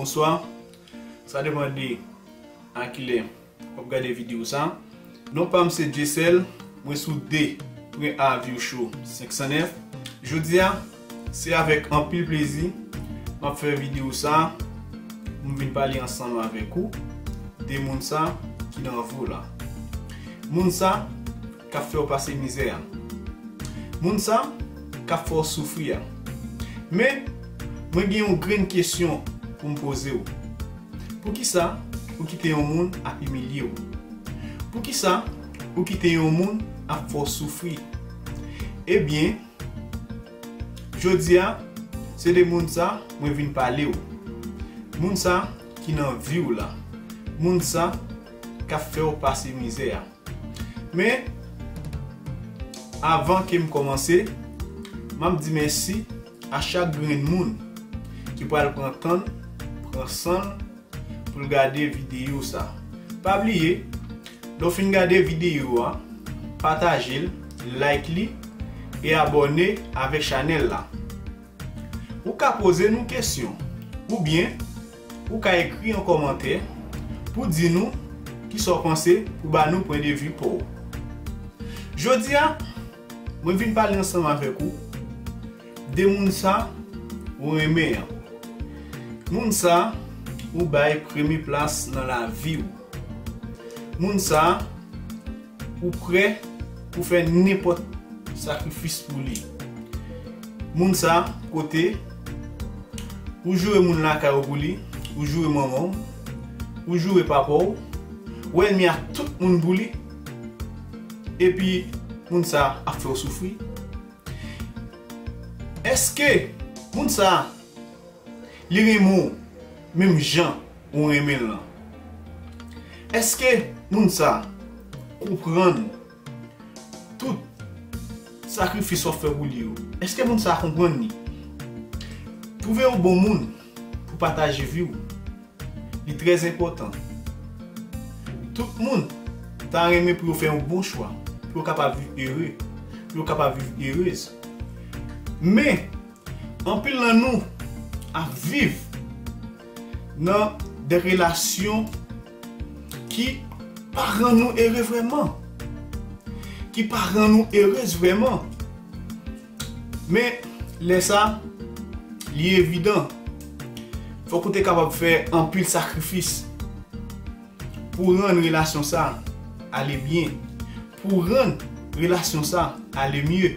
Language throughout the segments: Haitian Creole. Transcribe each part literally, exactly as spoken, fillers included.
Bonswa. Sa depann de a kilè w ap gade videyo sa. Non pa m se Djecel, mwen sou de pwen a View Show senk san nèf. Jodi a, se avèk anpil plezi m ap fè videyo sa pou m vin pale ansanm avèk ou de moun sa ki nan vi w la. Moun sa k ap fè w pase mizè a. Moun sa k ap fè w soufri a. Men, mwen gen yon grenn kesyon pou m poze w. Poukisa ou kite yon moun ap imilye w? Poukisa ou kite yon moun ap fè w soufri? Ebyen, jodi a, se de moun sa mwen vin pale w. Moun sa ki nan vi w la. Moun sa k ap fè w pase mizè a. Men, avan ke m kòmanse, m ap di mèsi a chak grenn moun ki pral pran tan, pran san l pou l gade videyo sa. Pa bliye, lè w fin gade videyo a, pataje l, like li e abòne avèk chanèl la. Ou ka poze nou kesyon, oubyen ou ka ekri yon kòmantè pou di nou kisa w panse, pou ba nou pwen de vi pa w. Jodi a, mwen vin pale ansanm avèk ou de moun sa ou renmen an. Moun sa ou bay premye plas nan lavi w. Moun sa ou prè pou fè nenpòt sakrifis pou li. Moun sa kote ou joure moun lakay ou pou li, ou joure manman w, ou joure papa w, ou ènmi ak tout moun pou li, epi moun sa ap fè w soufri. Èske moun sa li renmen w menm jan ou renmen l lan? Èske moun sa konprann tout sakrifis w ap fè pou li yo? Èske moun sa konprann li? Twouve yon bon moun pou pataje vi w. Li trè enpòtan. Tout moun ta renmen pou yo fè yon bon chwa, pou yo kapab viv ere, pou yo kapab viv erez. Men, anpil nan nou ap viv nan de relasyon ki pa rann nou ere vrèman, ki pa rann nou erez vrèman. Men, lè sa, li evidan, fòk ou te kapab fè anpil sakrifis pou rann relasyon sa ale byen, pou rann relasyon sa ale mye.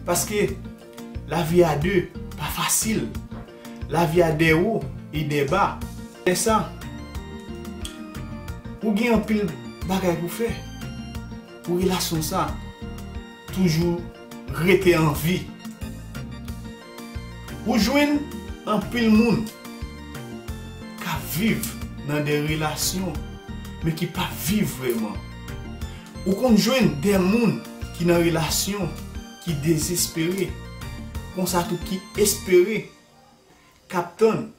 Paske lavi a de pa fasil. Lavi a de wo e de ba. Lè sa, ou gen anpil bagay pou fè pou relasyon sa toujou rete an vi. Ou jwenn anpil moun k ap viv nan de relasyon, men ki pa viv vrèman. Ou konn jwenn de moun ki nan relasyon, ki dezespere, konsa tou ki espere, k ap tann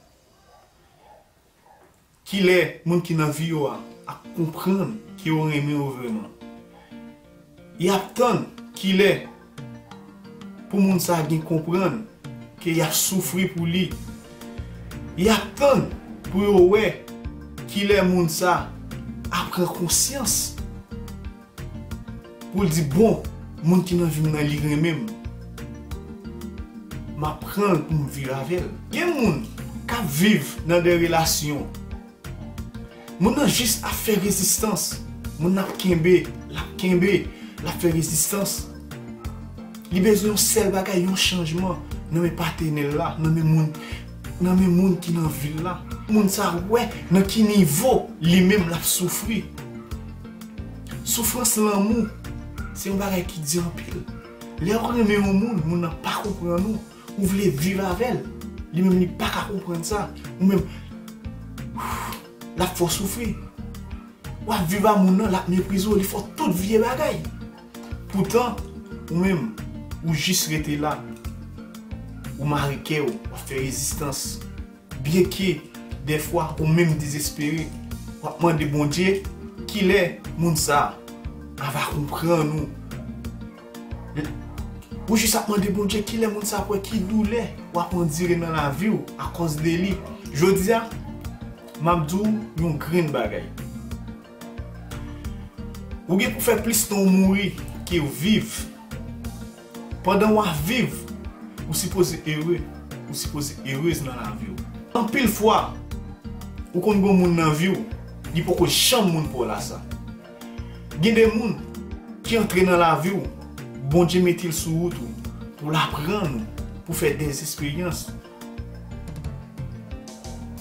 kilè moun ki nan vi yo a ap konprann ke yo renmen yo vrèman. Y ap tann kilè pou moun sa gen konprann ke y ap soufri pou li. Y ap tann pou yo wè kilè moun sa ap pran konsyans pou l di, "Bon, moun ki nan vi m nan, li renmen m. M ap pran l pou m viv avè l." Gen moun k ap viv nan de relasyon. Moun nan jis ap fè rezistans. Moun nan ap kenbe, l ap kenbe, l ap fè rezistans. Li bezwen yon sèl bagay, yon chanjman nan men patnè l la, nan men moun, nan men moun ki nan vi l la. Moun sa wè nan ki nivo li menm l ap soufri. Soufrans lanmou, se yon bagay ki di anpil. Lè w renmen yon moun, moun nan pa konprann ou, ou vle viv avè l, li menm li pa ka konprann sa, ou menm, l ap fè w soufri. W ap viv a moun nan, l ap meprize w, li fè w tout vye bagay. Poutan, ou menm, ou jis rete la, ou mare kè w, w ap fè rezistans. Byenke dèfwa ou menm dezespere, w ap mande Bondye kilè moun sa a va konprann ou. Ou jis ap mande Bondye kilè moun sa ap wè ki doulè w ap andire nan lavi w akòz de li. Jodi a, m ap di w yon grenn bagay. Ou gen pou fè plis tan w mouri ke w viv. Pandan w ap viv, ou sipoze ere, ou sipoze erez nan lavi w. Anpil fwa, ou konn gon moun nan vi w, li poko janm moun pa w la sa. Gen de moun ki antre nan lavi w, Bondye mete l sou wout ou, pou l aprann ou, pou fè dèzesperyans.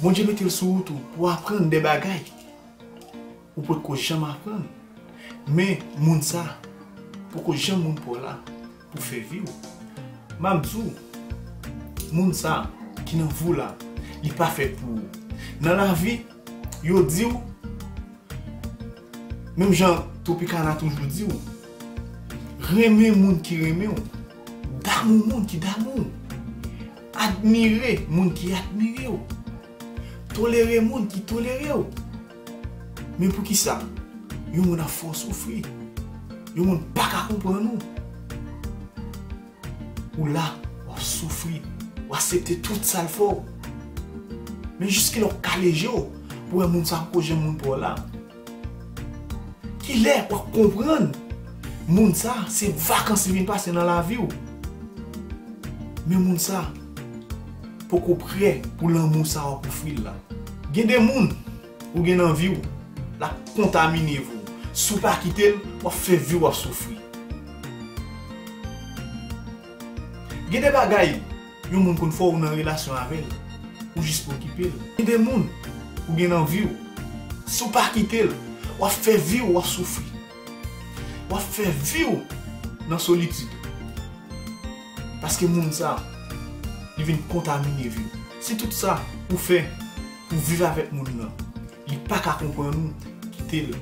Bondye mete l sou wout ou, pou aprann de bagay ou potko janm aprann. Men moun sa poko janm moun pa w la pou fè vi w. M ap di w, moun sa ki nan vi w la, li pa fèt pou ou. Nan lavi, yo di w, menm jan Tropicana toujou di w, renmen moun ki renmen w, damou moun ki damou w, admire moun ki admire w, tolere moun ki tolere w. Men poukisa yon moun ap fè w soufri? Yon moun pa ka konprann ou. Ou la, w ap soufri, w aksepte tout sa l fè w. Men jiskilè w kale je w pou wè moun sa poko janm moun pa w la? Kilè w ap konprann moun sa se vakans li vin pase nan lavi w? Men moun sa poko prè pou lanmou sa w ap ofri l la. Gen de moun ou gen nan vi w, l ap kontamine vi w. Si w pa kite l, w ap fè vi w ap soufri. Gen de bagay yon moun konn fè w nan relasyon avè l, ou jis pa okipe l. Gen de moun ou gen nan vi w, si w pa kite l, w ap fè vi w ap soufri. W ap fè vi w nan solitid. Paske moun sa, li vin kontamine vi w. Si tout sa ou fè pou viv avèk moun nan, li pa ka konprann ou, kite l.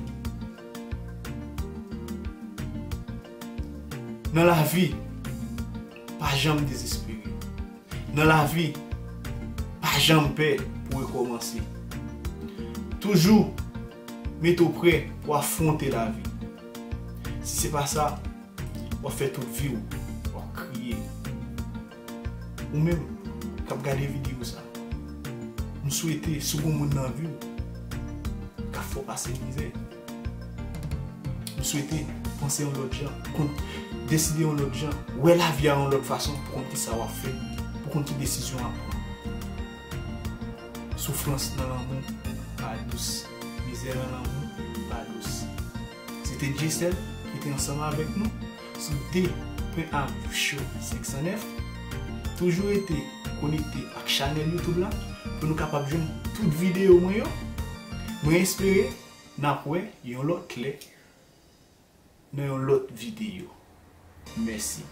Nan lavi, pa janm dezespere. Nan lavi, pa janm pè pou rekòmanse. Toujou mete w prè pou afwonte lavi. Si se pa sa, w ap fè tout vi w, w ap kriye. Ou menm k ap gade videyo sa, m swete si w gon moun nan vi w k ap fè w pase mizè, m swete panse yon lòt jan, konn deside yon lòt jan, wè lavi a yon lòt fason pou konn kisa w ap fè, pou konn ki desizyon w ap pran. Soufrans nan lanmou pa dous. Mizè nan lanmou pa dous. Se te J-Cell ki te ansanm avèk nou sou D P A Show senk san nèf. Toujou rete konekte ak chanèl YouTube la pou nou kapab jwenn tout videyo mwen yo. Mwen espere n ap wè yon lòt lè nan yon lòt videyo. Mèsi.